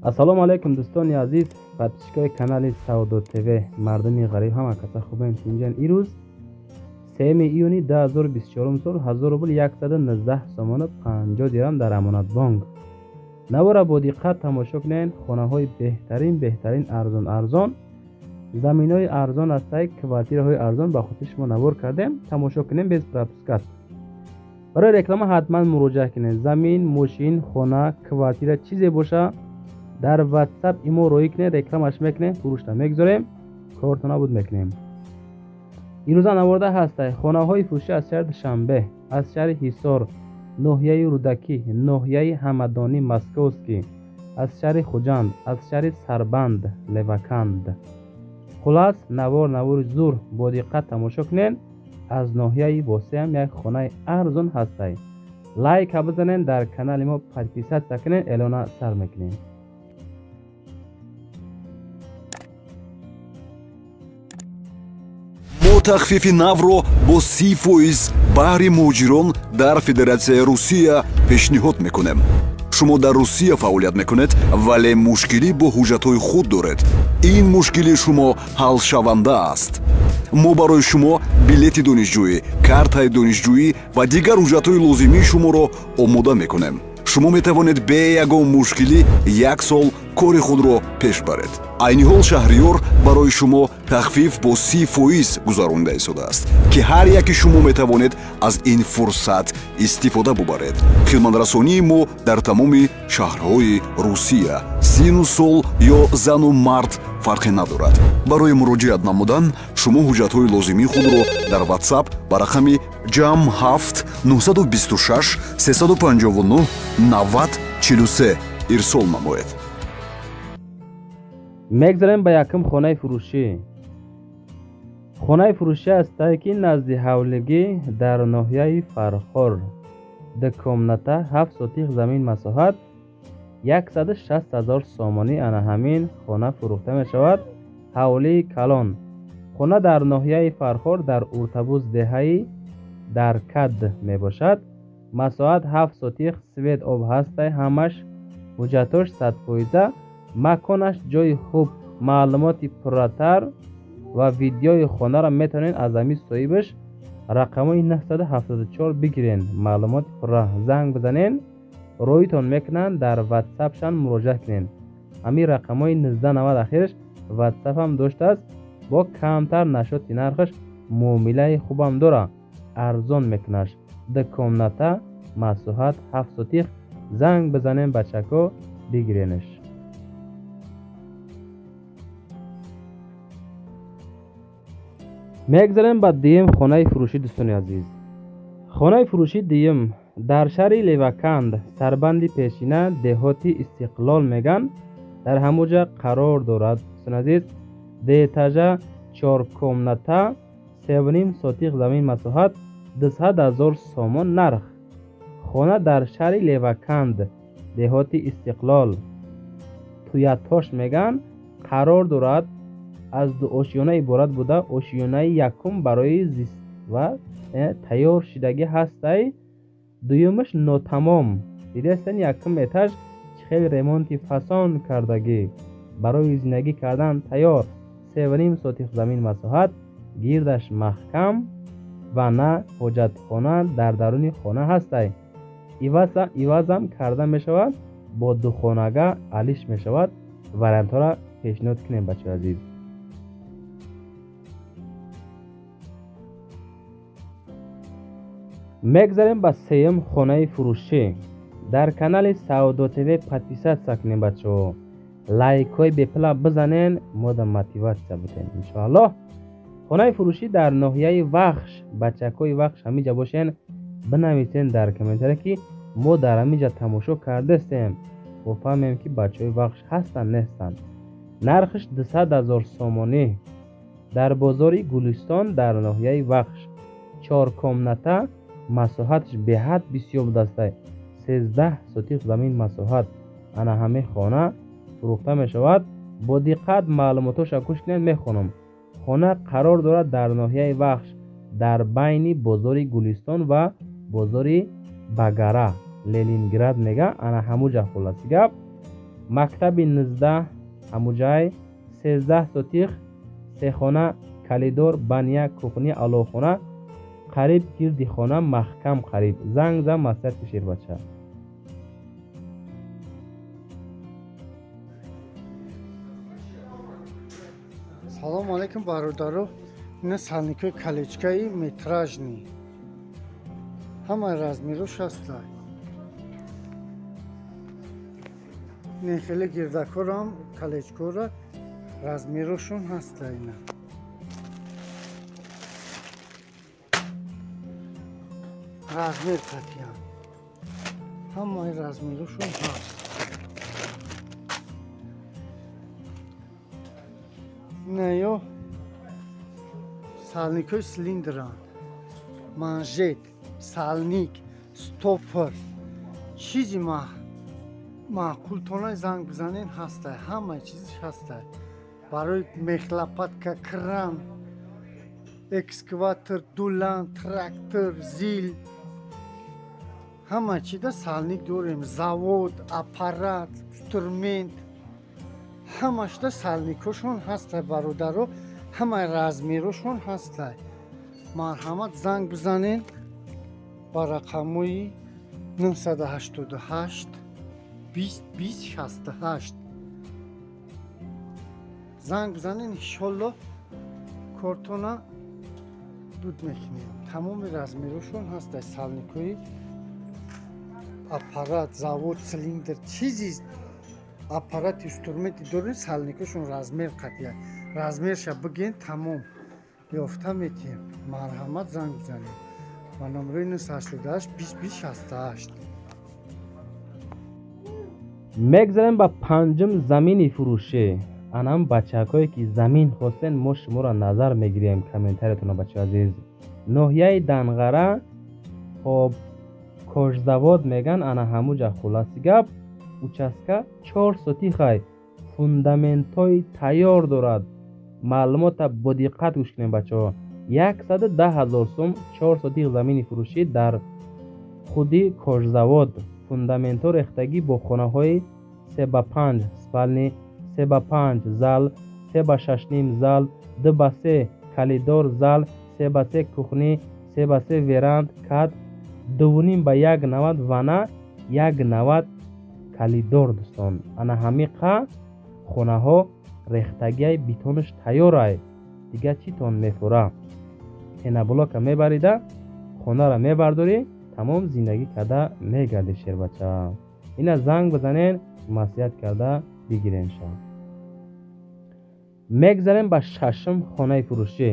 Ассалому алайкум дӯстони азиз, подписчикои канали Савдо ТВ, мардуми ғариб ҳама каса хубен тинҷан. Ирӯз 3 июни 2024 сол 1000 рубл 119 сомона 50 дирам дар Амонатбонк. Навора бо диққат тамошо кунед. Хонаҳои беҳтарин арзон арзон, заминҳои арзон ҳастай, квартираҳои арзон ба хотири шумо навор кардем. Тамошо кунем без пропускат. Барои реклама ҳатман муроҷиат кунед. Замин, мошин, хона, квартира чизе боша дар WhatsApp имо роӣ кунед, рекламаш мекунем, фурӯшта мегузорем, кортона буд мекунем. Имрӯза наворда ҳастай хонаҳои фурӯшӣ аз шаҳри Душанбе, аз шаҳри Ҳисор, ноҳияи Рӯдакӣ, ноҳияи Ҳамадонӣ, Московский, аз шаҳри Хуҷанд, аз шаҳри Сарбанд, Леваканд. Хулас навори зур бо диққат тамошо кунед. Аз ноҳияи Восеам як хонаи арзон ҳастай. Лайка бизанед, дар канали мо подписатсия кунед, эълона сар мекунем. Мо тахфифи навро бо 30% баҳри муҳоҷирон дар Федератсияи Русия пешниҳод мекунем. Шумо дар Русия фаъолият мекунед, вале мушкилӣ бо ҳуҷҷатҳои худ доред. Ин мушкили шумо ҳалшаванда аст. Мо барои шумо билети донишҷӯӣ, картаи донишҷӯӣ ва дигар ҳуҷҷатҳои лозимии шуморо омода мекунем. Шумо метавонед бе ягон мушкилӣ як сол кори худро пеш баред. Айни ҳол Шаҳриёр барои шумо тахфиф бо 30% гузаронида истодааст, ки ҳар яки шумо метавонед аз ин фурсат истифода бубаред. Хидматрасонии мо дар тамоми шаҳрҳои Русия, сину сол ё зану мард фарқе надорад. Барои муроҷиат намудан шумо ҳуҷҷатҳои лозимии худро дар WhatsApp ба рақами ҷамъ 7 926 359 90 43 ирсол намоед. Мегзарем ба якум хонаи фурӯшӣ. Хонаи фурӯшӣ ҳастае ки назди ҳавлигӣ дар ноҳияи Фархор, 2 комната, 7 сотих замин, масоҳат 160 000 сомонӣ. Ана ҳамин хона фурӯхта мешавад. Ҳавлии калон. Хона дар ноҳияи Фархор дар Уртабуз деҳаи Даркад мебошад. Масоҳат 7 сотих, свет об ҳастай, ҳамаш ҳуҷҷатош 100%. Маконаш ҷои хуб. Маълумоти пурратар ва видеои хонаро метавонед аз ҳамин соҳибаш рақамҳои 974 бигирен. Маълумоти пурра занг бизанен, роитон мекунанд, дар WhatsApp-шан муроҷиат кунед. Ҳамин рақамҳои 1990 ахираш WhatsApp-ам доштааст. Бо камтар нашоти нархаш муомилаи хубам дора, арзон мекунаш. 2 комната, масоҳат 7 сотих. Занг бизанен бачако, бигиренаш. Мегзарем ба дуюм хонаи фурӯшӣ дӯстони азиз. Хонаи фурӯшӣ дуюм дар шаҳри Леваканд, сарбанди пешина, деҳоти Истиқлол меган, дар ҳамуҷа қарор дорад. Дӯстони азиз, 2 этажа, 4 комната, 3.5 сотих замин, масоҳат 200 000 сомон нарх. Хона дар шаҳри Леваканд, деҳоти Истиқлол, Туятош меган, қарор дорад. Аз 2 ошёна иборат буда, ошёнаи якум барои зист ва тайёр шидагӣ ҳастай, дуюмаш нотамом. Дидастен якум этаж чӣ хел ремонти фасон кардагӣ, барои зиндагӣ кардан тайёр. 3.5 сотих замин масоҳат, гирдаш маҳкам ва на ҳоҷатхона дар даруни хона ҳастай. Ивазам карда мешавад, бо духонага алиш мешавад. Вариантҳоро пешниҳод кунем бачаҳои азиз. Мегзарем ба сеюм хонаи фурӯшӣ. Дар канали Савдо ТВ подписатсия кунем бачаҳо, лайкҳои бепула бизанен, мода мотиватсия битен иншоаллоҳ. Хонаи фурӯшӣ дар ноҳияи Вахш. Бачакҳои Вахш ҳамиҷа бошен, бинависен дар комментария ки мо дар ҳамиҷа тамошо кардастем, бофаҳмем ки бачаҳои Вахш ҳастанд нестанд. Нархш 200 000 сомонӣ. Дар бозори Гулистон дар ноҳияи Вахш, 4 комната, масоҳатш беҳад бисёр будастай, 13 сотих замин масоҳат. Ана ҳамин хона фурӯхта мешавад. Бо диққат маълумотҳоша гӯш кунед, мехонам. Хона қарор дорад дар ноҳияи Вахш, дар байни бозори Гулистон ва бозори Багара, Ленинград мега. Ана ҳамуҷа хулоси гап. Мактаби 19 ҳамуҷай 13 сотих, се хона, калидор, баня, кухня, аловхона, қариб гирди хона маҳкам қариб. Занг зан, маслиҳат ки шербача. Салому алейкум, бародаро. Ина сальникои колечкаи метражный. Ҳамаи размерош ҳастай. Не хеле гирдакорам колечкора размерошон ҳастай ина. Размер қатиян. Ҳамаи размерошон ҳаст. Ина ё сальникои цилиндранд. Манжет, сальник, стопор. Чизи маъқултона занг бизанен ҳастай. Ҳамаи чизиш ҳастай. Барои мехлопатка, кран, экскаватор, дулан, трактор, зил. Ҳама чида сальник дорем. Завод, аппарат, инструмент. Ҳамашда сальникошон ҳастай, бародаро. Ҳамаи размерошон ҳастай. Марҳамат, занг бизанен ба рақамҳои 988 20 20 68. Занг бизанен, иншолло кортона дуд мекунем. Тамоми размерошон ҳастай. Сальникои аппарат, завод, цилиндр, чизи аппарат, инструменти дорем, сальникошон размер қатия. Размерша биген, тамом ёфта метиҳем. Марҳамат, занг бизанед ба номерои 988 20 20 68. Мегзарем ба панҷум замини фурӯшӣ. Анам бачакҳое ки замин хостен, мо шуморо назар мегирем. Комментариятонро, бачаҳо азиз. Ноҳияи Данғара, хоб, кошзавод меган, ана ҳамуҷа. Хулоси гап, участка 4 сотихай, фундаментҳои тайёр дорад. Маълумота бо диққат гӯш кунем, бачаҳо. 110 ҳазор сум 4 сотих замини фурӯшӣ дар худи кошзавод. Фундаментҳо рехтагӣ бо хонаҳои 3 ба 5 спальни, 3 ба 5 зал, 3 ба 6,5 зал, 2 ба 3 калидор зал, 3 ба 3 кухни, 3 ба 3 веранд, кат, 2,5 ба 1,90 вана, 1,90 калидор. Дӯстон, ана ҳамиқа хонаҳо рехтагиай, бетонаш тайёрай. Дигар читон мефура? Пеноблока мебарида, хонаро мебардорӣ, тамом, зиндагӣ карда мегардӣ, шербача. Ина занг бизанен, маслиҳат карда бигиренша. Мегзарем ба шашум хонаи фурӯшӣ.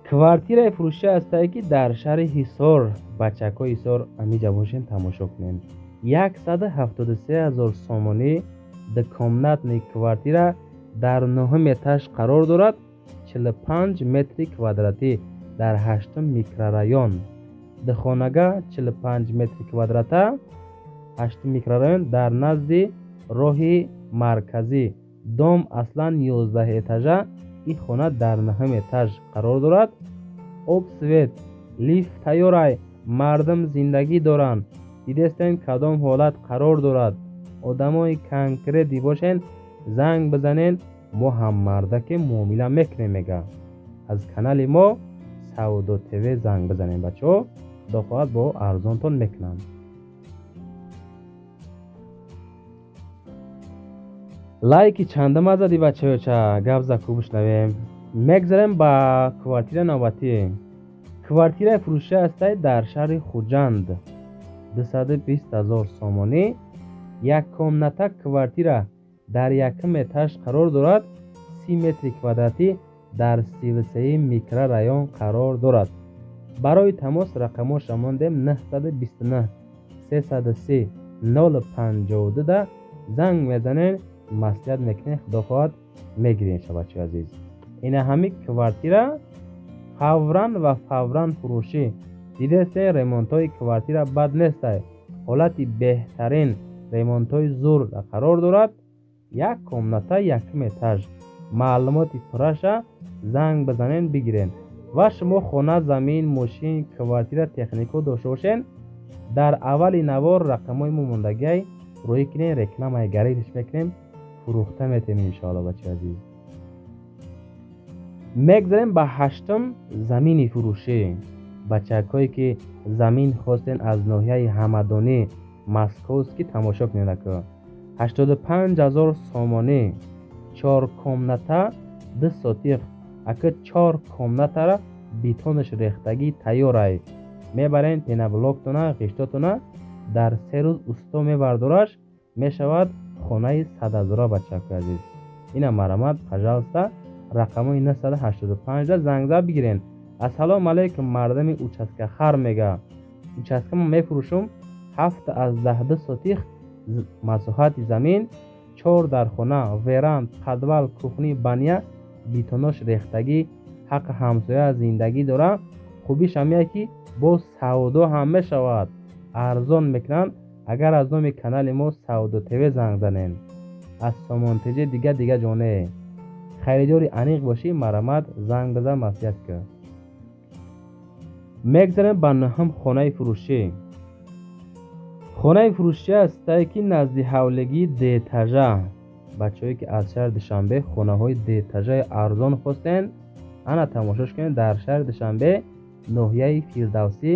Квартираи фурӯшӣ ҳастае ки дар шаҳри Ҳисор. Бачакҳои Ҳисор амиҷа бошен, тамошо кунем. 173 ҳазор сомонӣ двухкомнатный квартира дар нуҳум этаж қарор дорад, 45 метри квадратӣ, дар ҳаштум микрорайон. Духонага, 45 метри квадрата, ҳаштум микрорайон, дар назди роҳи марказӣ. Дом аслан 11 этажа, ин хона дар нуҳум этаж қарор дорад. Об, свет, лифт тайёрай. Мардум зиндагӣ доранд. Дидестем, кадом ҳолат қарор дорад. Одамои конкретӣ бошен, занг бизанен, мо ҳаммардаке муомила мекунем, мега. Аз канали мо Савдо ТВ занг бизанем, бачаҳо, худо хоҳад, бо арзонтон мекунам. Лайки чандама зади, бачаёча? Гап за кӯ бишнавем. Мегзарем ба квартира навбатӣ. Квартираи фурӯшӣ ҳастай дар шаҳри Хуҷанд, 220 ҳазор сомонӣ. Як комната квартира дар якум этаж қарор дорад, 30 метри квадратӣ, дар 33-юм микрорайон қарор дорад. Барои тамос рақамоша мондем: 929 330 052 да занг мезанен, маслиҳат мекунем, худо хоҳад, мегирем, шабачаи азиз. Ина ҳами квартира фавран ва фавран фурӯшӣ. Дидесте, ремонтҳои квартира бад нестай, ҳолати беҳтарин, ремонтҳои зур қарор дорад. Як комната, якум этаж. Маълумоти пурраша занг бизанен, бигирен. Ва шумо хона, замин, мошин, квартира, технико дошта бошен, дар аввали навор рақамҳои мо мондагиай. Рӯй кунем, рекламаи гаридиш мекунем, фурӯхта метем иншоалло бачаи азиз. Мегзарем ба ҳаштум замини фурӯшӣ. Бачакҳое ки замин хостен аз ноҳияи Ҳамадонӣ Московский тамошо кунед ака. 85 000 сомонӣ, 4 комната, 2 сотиқ. Ака 4 комнатара бетонаш рехтагӣ тайёрай. Мебарен пенаблоктона, ғиштотона дар 3 рӯз усто мебардораш, мешавад хонаи 100 000 бачакҳои азиз. Ина марҳамат, пожалуйста, рақамҳои 985 занг зад бигирен. Ассалому алайкум мардами участка хар мега. Участкамо мефурӯшум 7.2 сотих масоҳати замин, 4 дархона, веранд, подвал, кухни, баня, бетонош рехтагӣ, ҳаққи ҳамсоя зиндагӣ дора. Хубиш ҳамия ки боз савдо ҳам мешавад. Арзон мекунанд агар аз номи канали мо Савдо ТВ занг занен. Аз Сомон ТЖ дига ҷоне. Харидори аниқ бошӣ, марҳамат занг бизан, маслиҳат кун. Мегзарем ба нӯҳум хонаи фурӯшӣ. Хонаи фурӯшӣ ҳастае ки назди ҳавлигии деэтажа. Бачаҳое ки аз шаҳри Душанбе хонаҳои деэтажаи арзон хостен, ана тамошош кунед. Дар шаҳри Душанбе ноҳияи Фирдавсӣ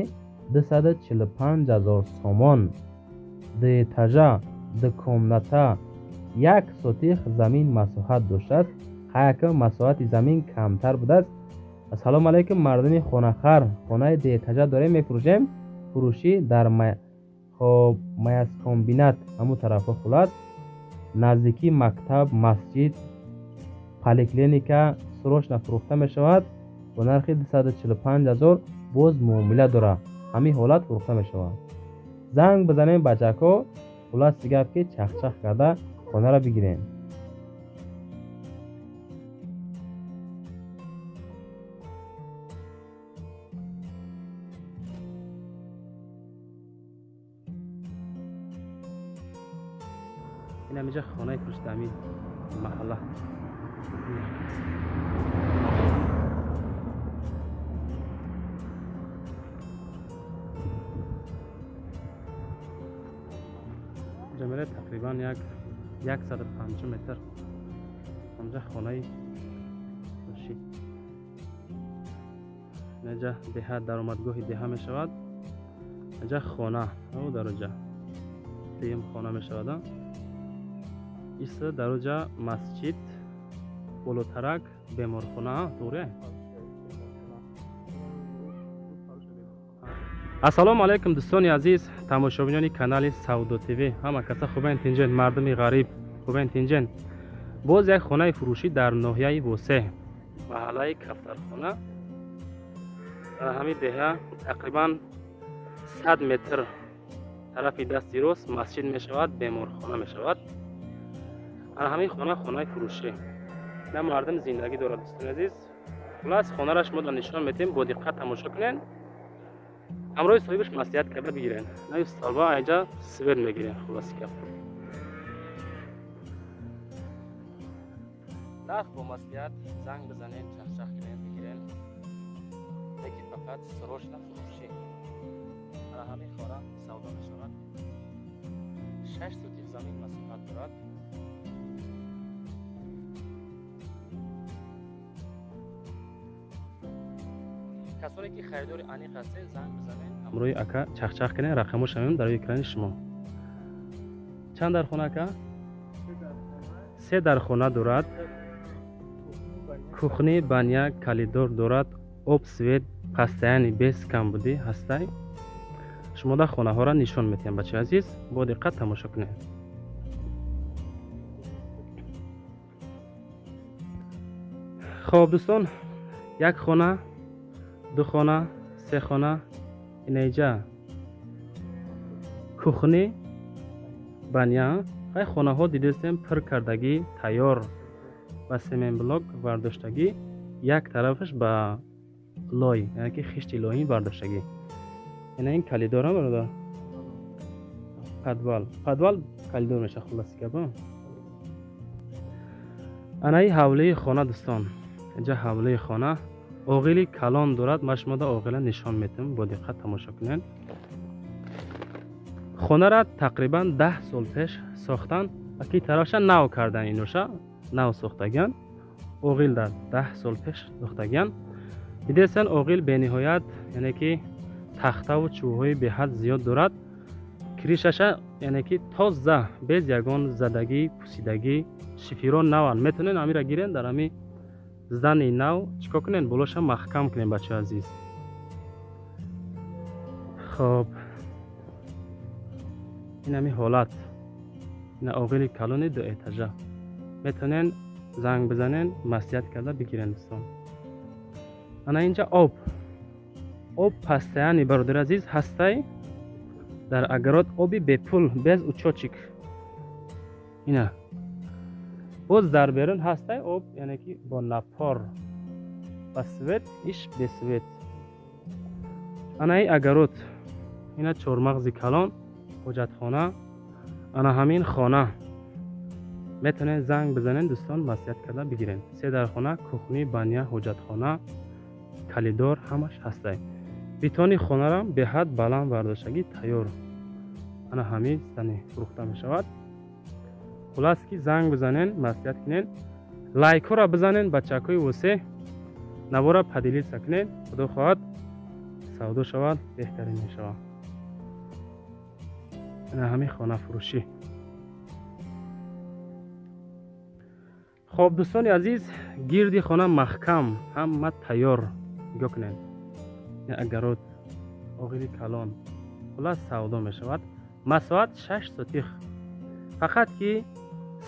245 000 сомон. Деэтажа, 2 комната, 1 сотих замин масоҳат доштааст. Ҳаякам масоҳати замин камтар будааст. Ассалому алайкум мардуми хонахар, хонаи деэтажа дорем мефурӯшем. Фурӯшӣ дар маяскомбинат ҳамун тарафҳо хулас, наздикии мактаб, масҷид, поликлиника срочно фурӯхта мешавад бо нархи 245 000. Боз муомила дора, ҳамин ҳолат фурӯхта мешавад. Занг бизанем бачакҳо, хуласи гап ки чахчах карда хонаро бигирем. Ин ҳаминҷа хонаи пушти ҳамин маҳалла. Ҷамила тақрибан 150 метр ҳамҷа хонаи фурӯшӣ. Инҷа деҳа, даромадгоҳи деҳа мешавад. Инҷа хона, ӯ дароҷа дуюм хона мешавад. Иста дароҷа масҷид, болотарак беморхона, туғри? Ассалому алайкум дӯстони азиз, тамошобинони канали Савдо ТВ. Ҳама каса хубен тинҷен, мардуми ғариб хубен тинҷен. Боз як хонаи фурӯшӣ дар ноҳияи Восе, маҳаллаи Кафтархона. Дар ҳамин деҳа тақрибан 100 метр тарафи дасти рост масҷид мешавад, беморхона мешавад. Дар ҳамин хона хонаи фурӯшӣ. На мардум зиндагӣ дорад дӯстони азиз. Хулас хонаро шумо дар нишон метем, бо диққат тамошо кунед. Ҳамроҳи соҳибаш маслиҳат карда бигирен. На столба айҷа свет мегирен. Хуласи гап. Нарх бо маслиҳат занг бизанен, чахчах кунен, бигирен. Лекин фақат срочно фурӯшӣ. Дар ҳамин хона савдо мешавад. 6 сотих замин масоҳат дорад. Касоне ки харидори аниқ ҳастед, занг бизанед, ҳамроҳи ака чахчах кунед, рақамҳо шавем дар экрани шумо. Чанд дархона ака? 3 дархона дорад. Кухни, баня, калидор дорад, об, свет, постоянный без камбудӣ ҳастай. Шумо дар хонаҳоро нишон метиҳам бачаи азиз, бо диққат тамошо кунед. Хоб дӯстон, як хона, 2 хона, 3 хона, инаиҷа кухни, баня. Хай хонаҳо дидестем пур кардагӣ, тайёр ба семенблок бардоштагӣ, як тарафаш ба лой, яъне ки хишти лоин бардоштагӣ. Ина ин калидора бародар. Подвал, подвал калидор меша хуласи гап. Анаи ҳавлии хона дӯстон. Инҷа ҳавлии хона оғили калон дорад. Ман шумода оғила нишон метам, бо диққат тамошо кунед. Хонара тақрибан 10 сол пеш сохтан, аки тарафша нав кардан, иноша нав сохтагиан. Оғил дар 10 сол пеш сохтагиан. Дидесан, оғил бениҳоят, яъне ки тахтаву чӯбҳои беҳад зиёд дорад. Кришаша, яъне ки тоза, без ягон задагӣ, пусидагӣ, шифиро наванд. Метавонед амира гирен, дар ами зани нав чикор кунен, болоша маҳкам кунен, бачаи азиз. Хоб, ин ами ҳолат. Ина оғили калони дуэтажа. Метавонен занг бизанен, маслиҳат карда бигирен, дӯстон. Ана инҷа об. Об пастаяни, бародари азиз, ҳастай дар огород, оби бепул, без учётчик. Ина боз дар берун ҳастай об, яъне ки бо напор, ба свет, иш без свет. Ана и огород, ина чормағзи калон, ҳоҷатхона. Ана ҳамин хона. Метавонед занг бизанед, дӯстон, маслиҳат карда бигиред. Се дархона, кухни, баня, ҳоҷатхона, калидор, ҳамаш ҳастай. Бетони хонарам беҳад баланд бардоштагӣ, тайёр. Ана ҳамин зани фурӯхта мешавад. Хулас ки занг бизанен, маслиҳат кунен, лайкҳоро бизанен, бачакҳои восе, навора поделиться кунен. Худо хоҳад, савдо шавад, беҳтарин мешавад. Ана ҳамин хонафурӯшӣ. Хоб, дӯстони азиз, гирди хона маҳкам, ҳама тайёр. Нигоҳ кунед, огород, оғили калон. Хулас, савдо мешавад. Масоҳат 6 сотих. Фақат ки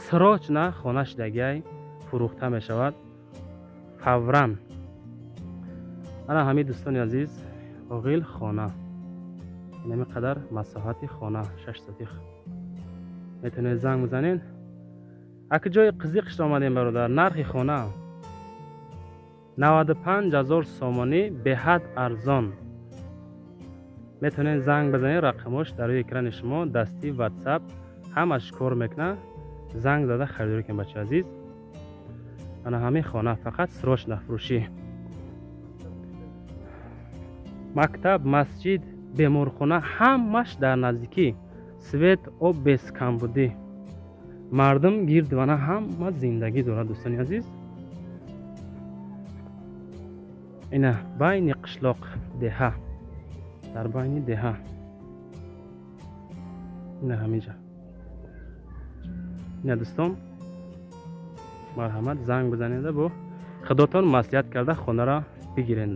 срочно хона шидагиай, фурӯхта мешавад фавран. Ана ҳамин, дӯстони азиз, оғил хона. Инами қадар масоҳати хона, 6 сотих. Метавонед занг бизанед. Аки ҷои қизиқшро омадем, бародар. Нархи хона 95 000 сомонӣ, беҳад арзон. Метавонед занг бизанед, рақамош дар рӯи экрани шумо, дастӣ, ватсап, ҳамаш кор мекунад. Занг зада харидорӣ кунед, бачаи азиз. Ана ҳамин хона, фақат срочно фурӯшӣ. Мактаб, масҷид, беморхона ҳамаш дар наздикӣ. Свет, об без камбудӣ. Мардум гирд вана ҳама зиндагӣ дорад, дӯстони азиз. Ина байни қишлоқ, деҳа, дар байни деҳа. Ина ҳаминҷа. Ина дӯстон, марҳамат, занг бизанеда, бо худотон маслиҳат карда хонара бигиред.